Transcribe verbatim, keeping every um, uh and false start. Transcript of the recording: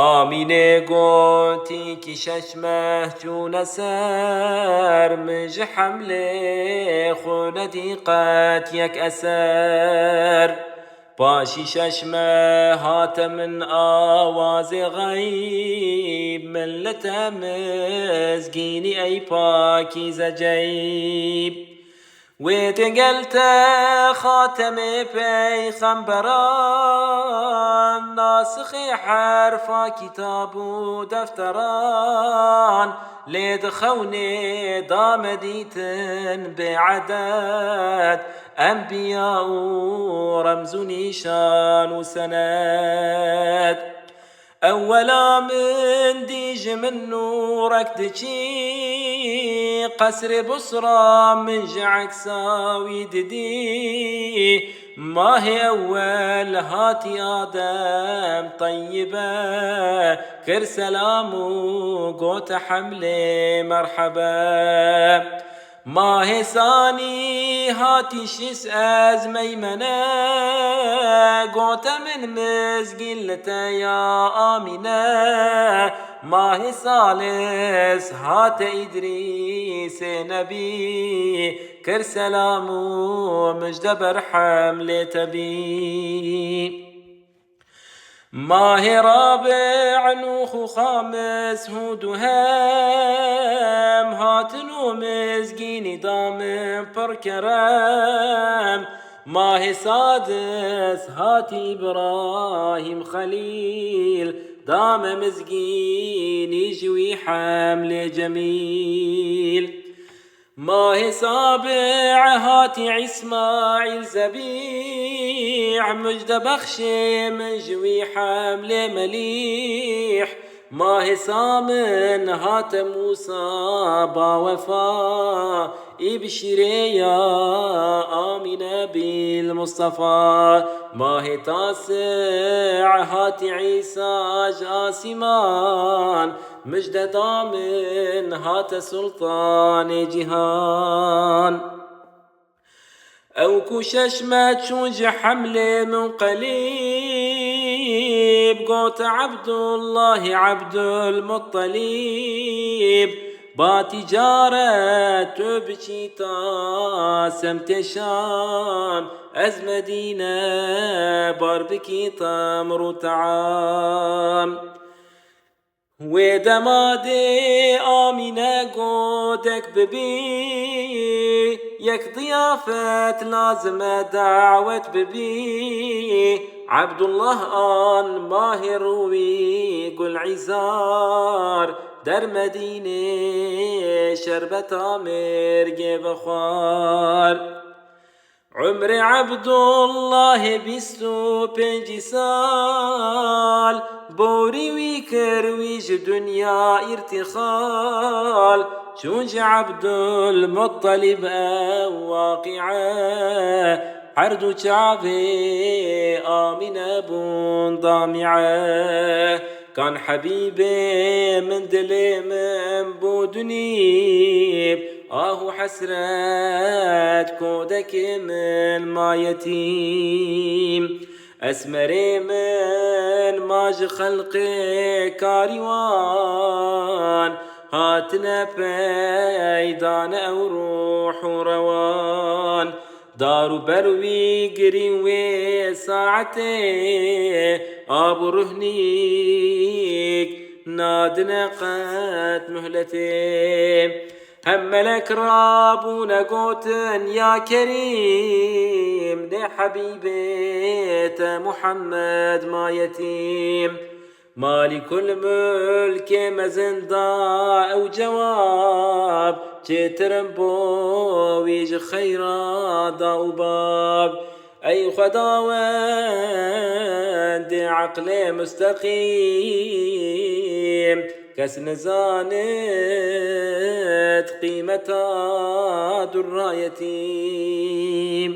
Amînê gotî kî şeş meh çûne ser, min ji hemlê xwe nedî qet yek eser. Paşî şeş meh hate min awazê xeyb, min li te mizgînî ey pakîze ceyb. Wê tê gel te xatemê peyxemberan, nasixê herfa kitab û defteran, lê di xewnê da me dîtin bêedet, enbiya û remz û nîşan û senet. Ewwela min dî ji min nûrek diçî, qesrê Busra min ji eksa wî didî. Mahê ewwel hatî Adem Teyyibe, kir selam û gote hemlê merhebe. Mahê sanî hatî şîs ez Meymene, gote min mizgîn li te ya Amîne. Mahê salis hate Îdrîsê Nebî, kir selam û mijde berhem lê te bî. Mahê rabi Nûx û xamis Hûd û hem hatin û mizgînî da min pir kerem. Mahê sadis hatî Îbrahîm Xelîl, da me mizgînî ji wî hemlê cemîl. Mahê sabi hatî Îsmaîl Zebîh, mijde bexşê min ji wî hemlê melîh. Mahê samin hate Mûsa bawefa, î bişîrê ya Amîne bîl Mustafa. Mahê tasi hatî Îsa ji asîman, mijde da min hate Sultanê cîhan. Ew ku şeş me çûn ji hemlê Munqelîb, gote Ebdullahî Ebdulmuttelîb, ba tîcaret tu biçî ta semtê Şam, ez Medîne bar bikî temr û team. Wê dema dê Amîne godek bibî, yek diyafet lazim e dawet bibî. Ebdullah an mahê rûwî Gulîzar, der Medînê şerbeta mêrgê vexwar. Umrê Ebdullahê bîst û pêncî sal, borî wî kir wî ji dinya îrtîxal. Çûn ji Ebdulmuttelîb ew waqîe, erd û çavê Amîne bûn damîe. Kan Hebîbê min dilê min bû dunîb, ah û hesret kodekê min ma yetîm. Esmerê min ma ji xelqê karîwan, hatine peydane ew ruh û rewan. Dar û ber wî girîn wê saetê, av û ruhnîk nadine qet muhletê. Hem melek rabûne gotin, ya Kerîm, nê Hebîbê te Muhammed ma yetîm. Malîkul Mulkê mezin da ew cewab, çêtir in bo wî ji xeyra da û bab. Ey Xwedawendê eqlê musteqîm, kes nizanit qîmeta durra yetîm.